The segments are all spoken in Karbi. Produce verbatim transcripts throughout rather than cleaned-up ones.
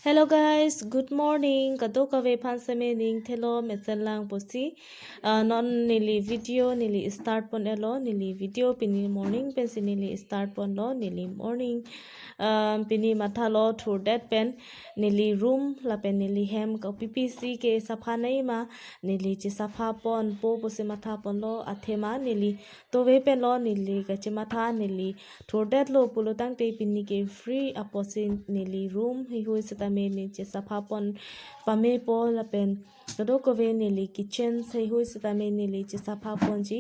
Hello guys, good morning. Kadokave aphan seme ning thelo mesen lang pusi. Ah, non neli video neli start pon-etlo, neli video pini morning pensi neli start ponlo, neli morning. Um, pini mathalo thurdet pen neli room lapen neli hem kopi pisi ke sapha nangji ma, neli chesapha ponpo pusi matha ponlo, athema neli tove penlo, neli kachematha, neli thurdetlo pulo tangte pini ke free apotsi neli room heihui setame neli chesapha pon pamepo lapen kadokave neli kitchen heihui setame neli chesapha ponji,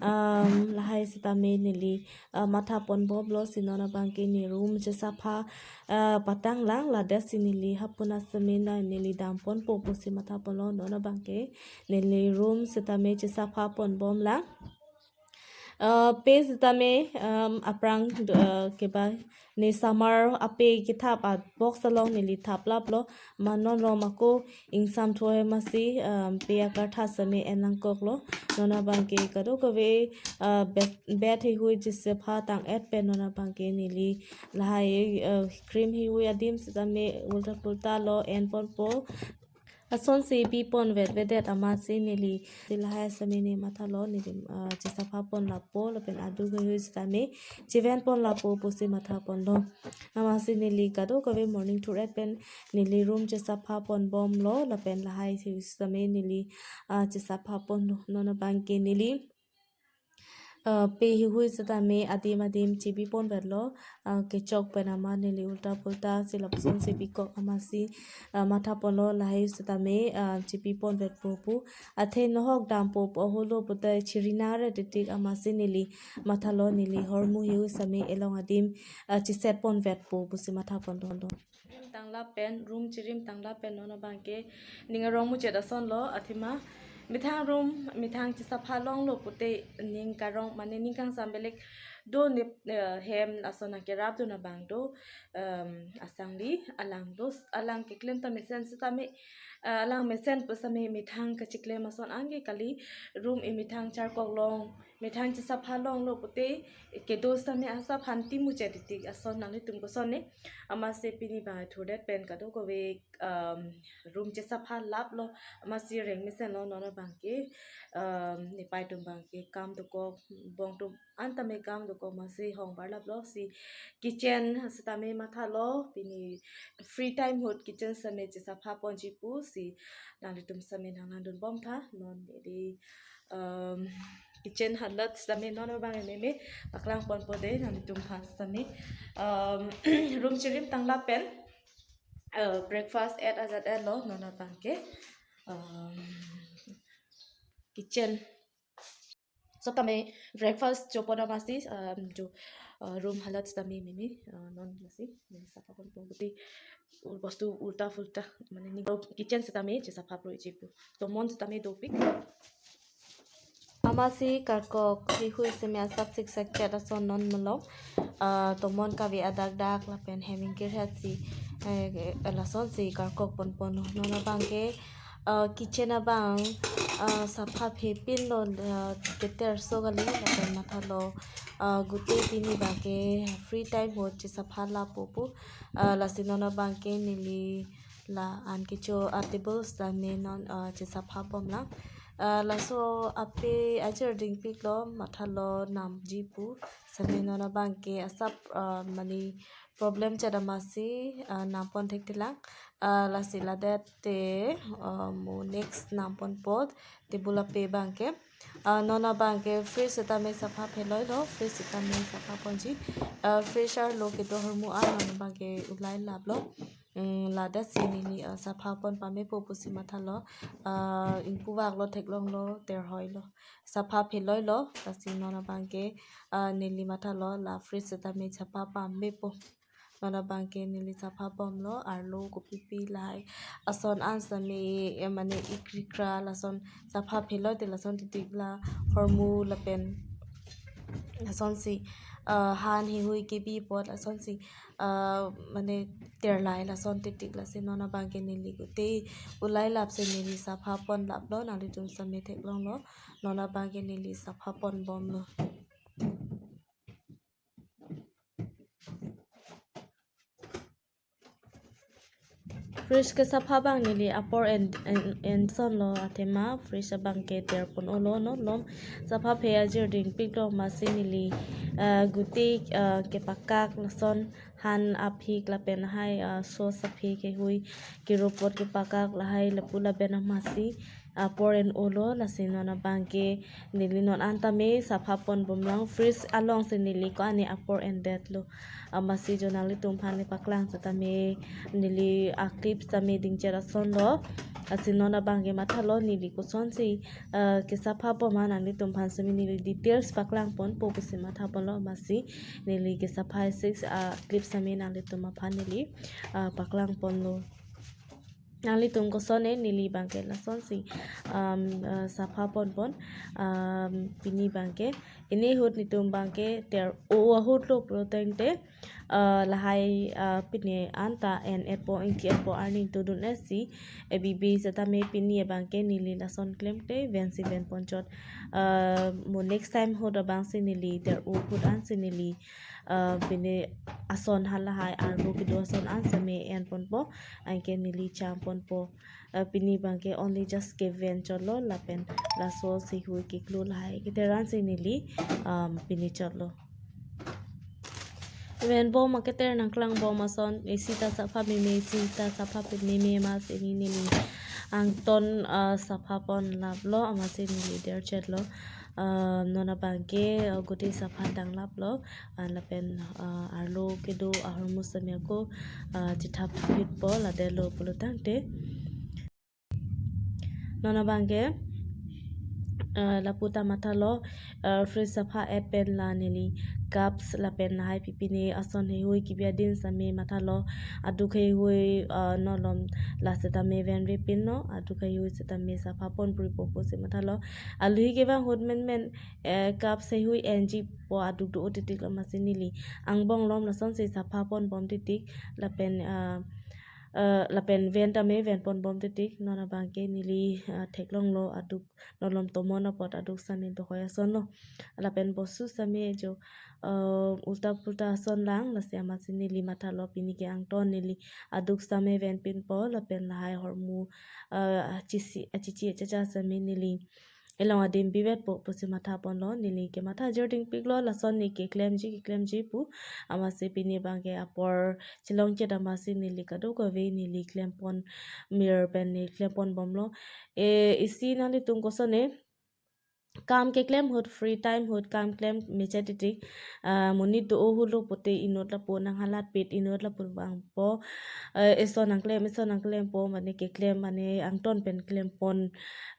um, lahai setame neli, uh, matha ponbomlo si non abangke ne room chesapha, uh, patang lang, ladak si neli hapu na seme na neli dam ponpo pusi matha ponlo, non abangke neli room setame chesapha ponbom lang. Uh, pe setame, um, aphrang, uh, keba ne summer ape kethap a box along neli thaplaplo, ma non rom ako ingsam thoi masi, um, pe akartha seme en nangkoklo, non abangke kadokave, uh, bed, bed heihui chesapha tang-et pen non abangke neli lahai, uh, cream heihui adim setame ulta pulta lo en ponpo. Asonsi pi pon vetvedet amatsi neli, neli lahai seme ne mathalo neli, ah, chesapha pon lapo lapen aduk heihui setame cheven pon lapo pusi matha ponlo. Amatsi neli kadokave morning thur-et pen neli room chesapha ponbomlo lapen lahai heihui setame neli, ah, chesapha ponlo, non abangke neli, ah, pe heihui setame adim adim chepi ponvetlo, ah, kechok pen amat neli ulta pulta si lapusonsi pikok amatsi, ah, matha ponlo, lahai setame, ah, chepi ponvetpo pu. Athe nohok dampo pu aholo puta chirina re titik amatsi neli mathalo, neli hormu heihui setame elong adim, ah, cheset ponvetpo pusi matha ponlo. Room tanglap pen, room chirim tanglap pen non abangke ning arong muchot asonlo, athema methang room, methang chesapha longlo pute ning karong, mane ning kangsam belek do ne, eh, hem ason nangkerap do nang abang do, em, asangli alang do, alang keklem ta mesen setame, eh, alang mesen pu setame methang kacheklem ason anke kali, room e methang charkok long, methang chesapha longlo pute kedo setame asap hanti muchot titik ason, nanglitum koson ne. Amatsi pini bang thurdet pen kadokave, um, room chesapha laplo, amatsi reng mesenlo, non abangke, um, nepei atum abangke kam dokok, bong atum an tame kam dokok, amatsi hong bar laplo si kitchen setame mathalo, pini free time ahut kitchen setame chesapha ponji pusi nanglitum setame nanglangdun bomtha, non neli, um, kitchen halat setame non abang meme paklang ponpo de nanglitum aphan setame. Um, room chirim tanglap pen, uh, breakfast et ajat etlo, non abangke, um, kitchen setame breakfast cho pon amatsi, um, jo, uh, room halat setame meme, uh, non lasi, meme sapha ponpo pute ul-, bostu ulta pulta, mane ning kitchen setame chesapha proiji pu. Tomon setame dopik. Amatsi karkok heihui setame asap siksak chet ason non malom. Ah, tomon kave adakdak lapen hem ingkir hetsi, eh, lasonsi karkok ponpon non abangke, ah, kitchen abang, ah, sapha phepinlo, ah, keterso kali lapen mathalo, ah, gute pini abangke free time ahut chesapha lapo pu, ah, lasi non abangke neli la-an kecho a table setame non, ah, chesapha bom lang. Ah, laso ape ajir dingpiklo, mathalo namji pu setame non abangke asap, ah, mane problem chet amatsi, ah, nam pon thekthelang. Ah, lasi ladak te, ah, mo next nam ponpo table ape abangke. Ah, non abangke fridge setame sapha pheloilo, fridge setame sapha ponji. Ah, fridge arlo kedo ahormu an non abangke ulai laplo. Mm, ladak si neli, ah, sapha pon pamepo pusi mathalo. Ah, ingpuvaklo, theklonglo, terhoilo. Sapha pheloilo, lasi non abangke, ah, neli mathalo la fridge setame sapha pamepo. Non abangke neli sapha bomlo, arlo kopipi lahai ason an setame, eh, mane ikrikra lason sapha pheloi te lason titik la hormu lapen lasonsi, ah, han heihui kebi apot lasonsi, ah, mane terlai lason titik, lasi non abangke neli gute ulai lapsi neli sapha pon laplo, nanglitum setame theklonglo, non abangke neli sapha ponbomlo. Fridge kesapha abang neli apor en, en, en sonlo athema fridge abang ke terpon-olo, non lom sapha phe ajir dingpiklo, amatsi neli, ah, guti, ah, kepakak lason han aphik lapen lahai, ah, sauce aphik kehui keropot kepakak lahai lapu lapen amatsi apor en-olo, lasi non abang ke neli non an tame sapha ponbomlang, fridge alongsi neli ko-an apor endetlo. Amatsi jo nanglitum aphan nepaklang setame neli a-clip tame dingchot asonlo. Lasi non abang ke mathalo neli kosonsi, eh, kesapha bom ma nanglitum aphan semi neli details paklangponpo pusi mathaponlo, amatsi neli kesapha six a-clip tame nanglitum aphan neli, ah, paklangponlo. Nanglitum koson-e, neli abang ke lasonsi, um, uh, sapha ponpon, um, pini abang ke. Pini ahut netum abang ke ter-o ahutlo pulo tangte, uh, lahai, uh, pini anta en-etpo, ingki-etpo arni todun-etsi, A B B setame pini abang ke neli lason klemkle vensi venponchot. Uh, mo next time ahut abangsi neli ter-o ahut ansi neli, uh, pini ason halahai arlo kedo ason an tame enponpo, anke neli cham ponpo. Uh, pini abang ke only just kevenchotlo lapen laso sehui keklo lahai keter ansi neli, um, pini chotlo. Venbom aketer nangklangbom ason, isi ta sapha meme, isi ta sapha pememe ma sini neli angton, uh, sapha ponlaplo, amatsi neli derchetlo. Uh, non abang ke, uh, guti sapha tanglaplo, uh, lapen, uh, arlo kedo ahormu tame ako, uh, chethap phitpo, ladetlo pulo tangte. Non abang ke, uh, lapu ta mathalo, uh, fridge sapha et pen la neli cups lapen lahai pipine ason heihui kebi adin tame mathalo, aduk heihui, uh, non lom la setame venvepinlo, aduk heihui setame sapha ponpri po pusi mathalo. Alohi kevang ahut menmen, eh, cups heihui enjipo, aduk do-o titik lo, amatsi neli angbong lom lasonsi sapha ponbom titik lapen, ah, eh, lapen ven tame venponbom titik, non abang ke neli, ah, theklonglo aduk non lom tomon apot aduk tame dohoi asonlo. Lapen bosu tame jo, eh, ulta pulta ason lang, lasi amatsi neli mathalo pini ke angton neli aduk tame venpinpo lapen lahai hormu, eh, chisi, chichi chacha tame neli elong adim bivetpo pusi mathaponlo, neli kematha ajir dingpiklo, lason ne keklemji keklemji pu, amatsi pini abang ke apor chelongchot amatsi neli kadokave neli klempon mir pen neli klemponbomlo. E, isi nanglitum koson-e, kam keklem ahut, free time ahut kam klem mechet titik. Ah, monit do-o ahutlo pulote inut lapu nanghalatpit, inut lapu vangpo. Eh, eson nangklem, eson nangklempo, mane keklem, mane angton pen klempon,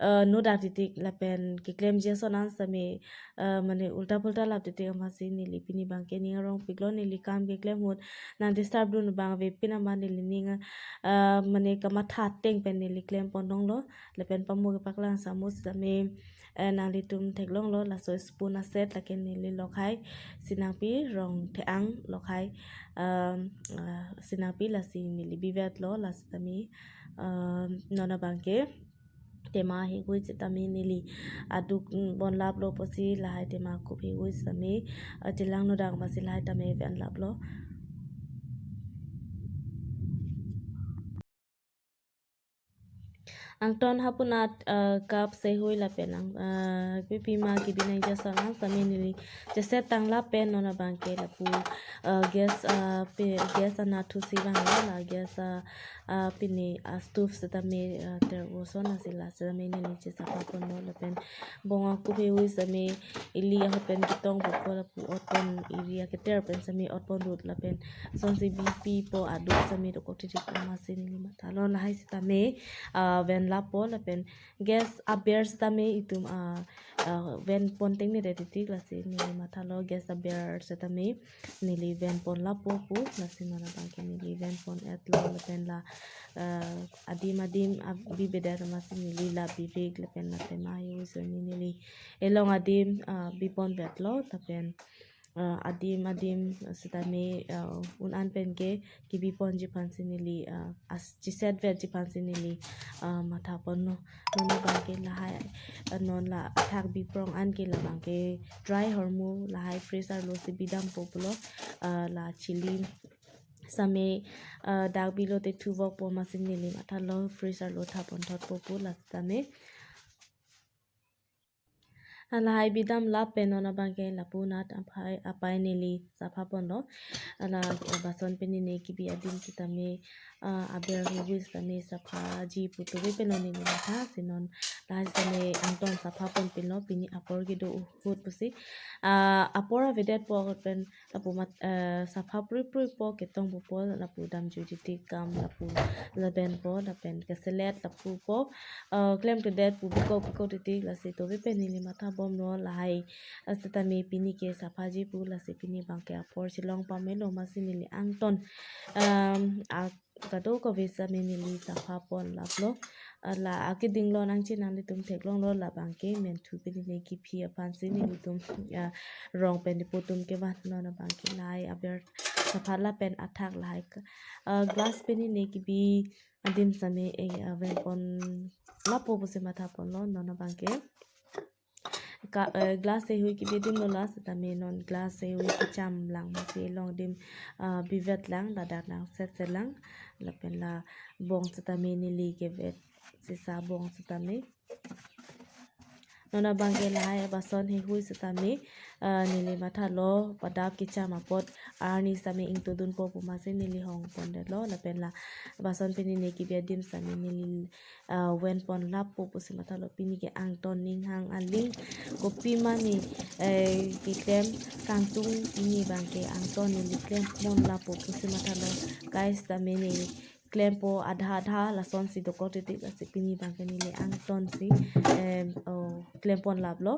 eh, nodak titik lapen keklemji ason an tame, eh, mane ulta pulta lap titik, amatsi neli pini abang ke ning arongpiklo, neli kam keklem ahut nang disturb dun abang avepin amat neli ning, eh, mane kamatha ateng pen neli klempon longlo, lapen pamo kepaklang samus tame, eh, nanglitum theklonglo, laso spoon aset lake neli lokhai, Sinangpi Rongthek-ang lokhai, um, ah, Sinangpi, lasi neli bivetlo, lasi tame, um, non abang ke tema heihui setame neli aduk, mm, ponlaplo pusi lahai tema kup heihui setame, ah, chelang nodak amatsi lahai tame venlaplo. Angton hapunat, eh, cup heihui lapen ang, eh, pipima kebi nangji ason an tame neli cheset tanglap pen non abang ke lapu, eh, gas, eh, pe-, gas anatthu si vanglo, la gas, eh, eh, pini, eh, stove setame, eh, ter-o ason ansi la setame neli chesapha ponlo lapen bong akup heihui setame ili ahut pen ketong bokol lapu otpon iri aketer pen setame otpon dut lapen lasonsi bipipo, aduk setame dokok titik amatsi neli mathalo, lahai setame, ah, venlappo lapen gas aber setame itum, ah, ah, venpon tengne det titik, lasi neli mathalo gas aber setame neli venponlappo pu, lasi non abang ke neli venpon-etlo lapen la, ah, adim adim, ah, bibedet amatsi neli la birik lapen la tema heihui setame neli elong adim, ah, biponvetlo lapen, ah, adim adim setame, ah, un an pen ke kebiponji aphansi neli, ah, as chesetvetji aphansi neli, ah, mathaponlo. Non abang ke lahai, ah, non la athak biprong an ke labang ke dry hormu lahai fresh arlo si bidampo pulo, ah, la chili sitame, ah, dak bilo te thuvok po amatsi neli mathalo freezer lo thapon thot po pu la sitame. Lahai bidam lap pen non abangke lapu nat apai, apai neli sapha ponlo. Ala, eh, bason pen neli kebi adim sitame, ah, aber hevui sitame saphaji pu tove pen non neli matha si non lahai sitame angton sapha pon pinlo pini apor kedo ahut pusi. Ah, apor avedet po pen lapu mat, eh, sapha prui prui po ketong po po lapu damju titi kam lapu laben po lapen keselet lapu po, eh, klemkledet pu bikok bikok titi lasi tove pen neli matha bomlo lahai, eh, sitame pini ke saphaji pu lasi pini abangke apor chelong pamelo amatsi neli angton, em, a kadokave sitame neli sapha pon laplo. Ah, la akeding lo nangji nanglitum theklonglo labangke menthu pen neli kephi aphansi nelitum, ah, rong pen dipo atum kevan non abangke lahai aber sapha lapen athak lahai ka, ah, glass pen neli kebi adim sitame, eh, ah, ven pon lap po pusi matha ponlo non abangke. Ka, eh, glass hevui kebi adim lo la sitame non glass hevui kecham lang amatsi along adim, ah, bivet lang ladak nang set set lang lapen la bong sitame neli kevet sisa bong sitame. Non abangke lahai bason hevui sitame, ah, neli mathalo padap kecham apot arni sitame ingtodun po pu amatsi neli hong pondetlo lapen la bason pen neli kebi adim sitame neli, ah, ven pon lap po pusi mathalo pini ke angton ning hang aling kopima ne, eh, keklem kangtung pini abangke angton neli klem pon lap po pusi mathalo guys sitame neli klempo adha adha lasonsi dokok titi lasi pini abangke neli angtonsi, em, oh, klem pon laplo.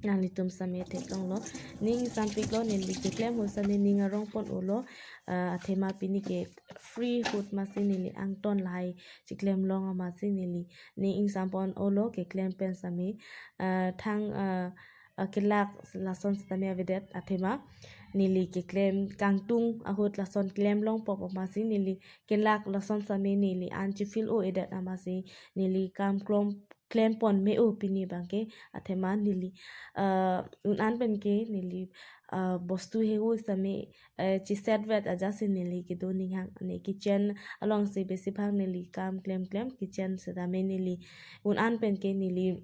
Nanglitum sitame theklonglo. Ning sampiklo neli keklem ahut sitame ning arong pon-olo. Ah, athema pini ke free ahut amatsi neli angton lahai cheklem long amatsi neli ning ingsam pon-olo keklem pen sitame. Ah, thang, ah, ah, kelak lason sitame avedet athema neli keklem kangtung ahut lason klem long po amatsi neli kelak lason sitame neli an chefill o-edet amatsi neli kam klom klem pon me-o pini abangke athema neli, ah, un-an pen ke neli, ah, bostu hevui sitame, eh, cheset vet ajatsi neli kedo ning hang ne kitchen alongsi besi bhag neli kam klem klem kitchen sitame neli un-an pen ke neli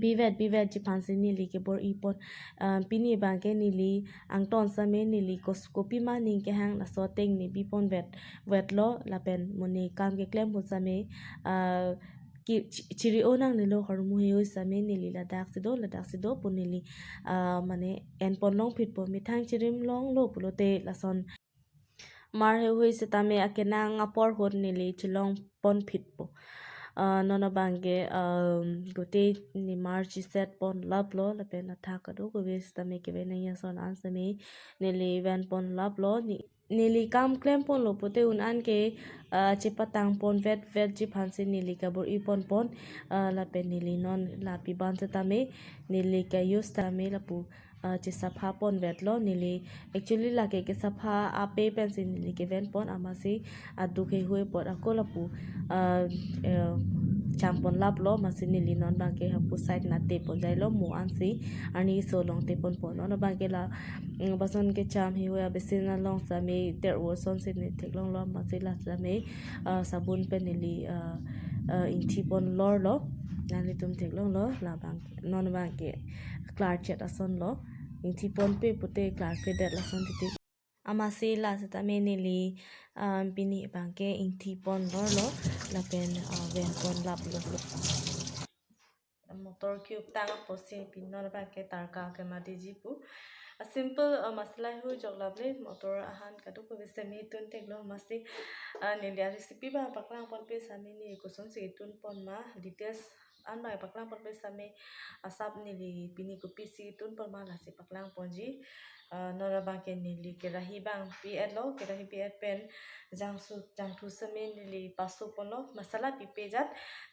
bivet bivetji aphansi neli kebor-i pon, ah, pini abangke neli angton sitame neli kos kopima ning kehang laso ateng ne bi pon vet vetlo lapen mo ne kam keklem ahut sitame, ah, ki chi-, chiri-o nangnelo ahormu hevui sitame neli ladaksi do ladaksi do pu neli, ah, mane en pon longphit po methang chirim longlo pulote lason mar hevui sitame akenang apor ahut neli chelong ponphit po. Ah, non abangke, um, gotei ne mar cheset pon laplo lapen athak kadokave sitame keve nangji ason an sitame neli ven pon laplo ne, neli kam klem ponlo pute un-an ke, ah, chepatang pon vet vetji aphansi neli kebor-i pon pon, ah, lapen neli non lapi ban sitame neli ke-use sitame lapu, ah, chesapha pon vetlo neli. Actually lake kesapha ape pensi neli keven pon amatsi aduk hevui apot ako lapu, ah, eh, cham pon laplo amatsi neli non abangke hapu side nate pon jailo mo ansi arni so along te pon pon non abangke la, mm, bason kecham hevui abasin along sitame ter-o asonsi ne theklonglo amatsi la sitame, ah, sabun pen neli, ah, ah, ingthi pon lorlo. Nanglitum theklonglo labang non abangke klarchet asonlo. Ingthi ponpe pute klarkledet lason titi. Amatsi la sitame neli, ah, pini abangke ingthi pon lorlo lapen, ah, ven pon laplo. Motor ke-up tang apotsi pini non abangke tarka kemadiji pu. A simple, ah, masala hevui jok laple motor ahan kadokave sitame tun theklo amatsi, ah, neli a recipe abang paklang ponpe sitame ne kosonsi tun pon ma details an abang paklang ponpe sitame asap neli pini kopisi tun pon ma lasi paklang ponji. Ah, non abangke neli kerahi abang pi-etlo, kerahi pi-et pen jangsu jangthu sitame neli paso ponlo masala pipe ajat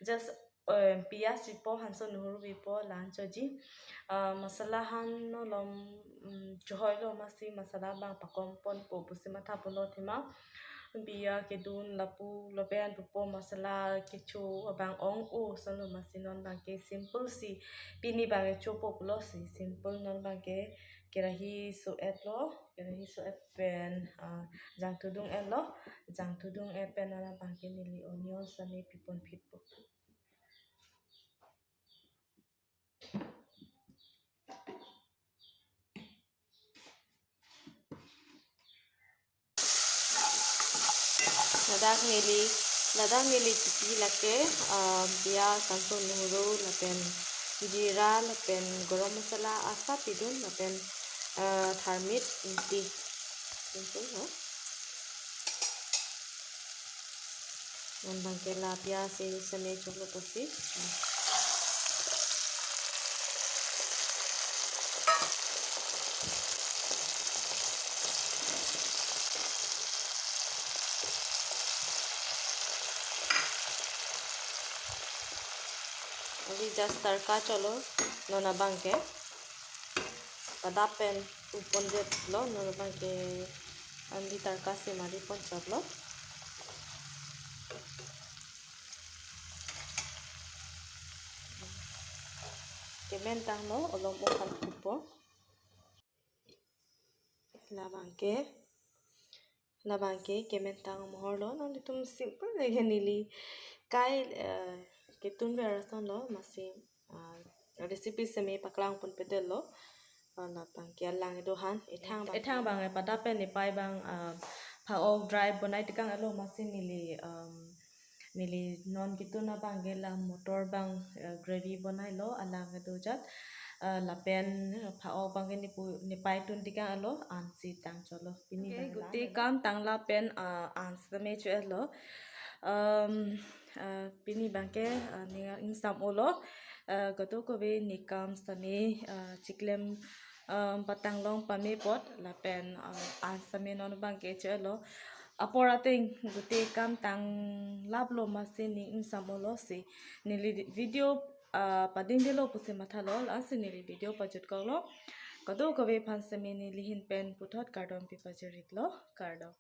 just, eh, piyaj pipo hanso nohuru pipo la-an choji. Ah, masala han nolom, mm, chohoilo amatsi masala abang pakom ponpo pusi matha ponlo athema biya kedun lapu lapen pupo masala kecho abang ong-o asonlo amatsi non abangke simple si pini abang chopo pulo si simple non abangke kerahi so-et lo, kerahi so-et pen, ah, jangthu dung-et lo, jangthu dung-et pen non abangke neli onion sitame pipon phitpo. Ladak neli, ladak neli kipi lake, ah, piyaj, kanso, nohoro, lapen jeera, lapen garam masala asap pidun, lapen, ah, tharmit ingti. Ingti, no? Non abangke la piyaj si seme choklo pusi. Neli just tarka cholo non abangke. Pada pen upon det lo non abangke neli tarka si mari pon choklo. Kemen tanglo, olom ohan kupo. Labangke, labangke kemen tang mohor lo, nanglitum simple lake neli kai, eh, ketun ver ason lo, masi, ah, recipe seme paklang pon pedet lo. Ah, labangke alang kedo han, ethang abang, ethang abang, eh, pada pen nepei abang, ah, phak-ok dry bonai tekang alo, masi neli, um, neli non ketun abangke la motor abang, eh, gravy bonailo, alang kedo ajat, eh, lapen phak-ok abangke nepu, nepei tun tekang alo, an si tang cholo. Pini, okay, abang gute la kam tanglo pen, eh, an sitame cho-et lo. Um, eh, pini abangke, eh, ne ingsam-olo, eh, kadokave ne kam sitame, eh, chiklem, um, patang long pame apot, lapen, eh, an sitame non abangke cho-et lo. Apor ateng gute kam tanglaplo, masi ne ingsam-olo si. Neli video, ah, padingdelo pusi mathalo, lasi neli video pajutkoklo. Kadokave aphan sitame neli ahin pen puthot kardom pipajir-iklo, kardom.